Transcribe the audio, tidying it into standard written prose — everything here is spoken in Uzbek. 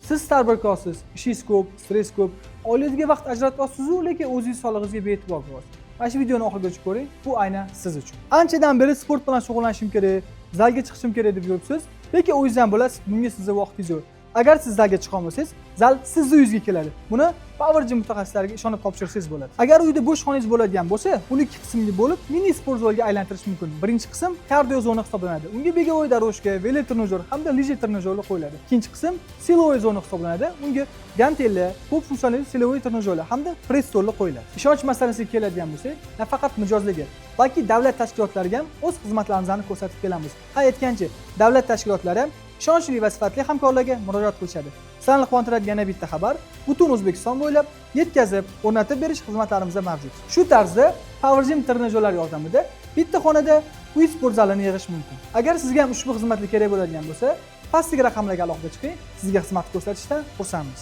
Siz tadbirkorsiz, ishingiz ko'p, stress ko'p, oilangizga vaqt ajratasiz-u, lekin o'zingiz sog'lig'ingizga bee'tibor bo'lyapsiz. Mana shu videoni oxirigacha ko'ring, bu aynan siz uchun. Anchadan beri sport bilan shug'ullanishim kerak, zalga chiqishim kerak deb yuribsiz, lekin o'zingiz ham bilasiz, bunga sizni vaqtingiz yo'q. Agar siz zalga chiqa olmasangiz, zal sizni uyingizga keladi. Buni Power Gym mutaxassislariga ishonib topshirsangiz bo'ladi. Agar uyda bo'sh xonangiz bo'ladigan bo'lsa, uni ikki qismga bo'lib, mini sport zalga aylantirish mumkin. Birinchi qism карdiо zona hisoblanadi. Unga беговой дорожка, велотrenajyor hamda лыжи trenajyorlar qo'yiladi. Ikkinchi qism силовой zona hisoblanadi. Unga gantellar, ko'p funksiyonali силовой trenajyorlar hamda press stollar qo'yiladi. Ishonch masalasiga keladigan bo'lsak, nafaqat mijozlarga, balki davlat tashkilotlariga ham o'z xizmatlarimizni ko'rsatib kelamiz. Ha, aytgancha, davlat tashkilotlari ham ishonchli va sifatli hamkorlarga murojaat qilishadi. Sizlarni quvontiradigan yana bitta xabar: butun O'zbekiston bo'ylab yetkazib, o'rnatib berish xizmatlarimiz mavjud. Shu tarzda Power Gym trenajyorlari yordamida bitta xonada uy sport zalini yig'ish mumkin. Agar sizga ham ushbu xizmatlar kerak bo'ladigan bo'lsa, pastdagi raqamlarga aloqaga chiqing, sizga xizmat ko'rsatishdan xursandmiz.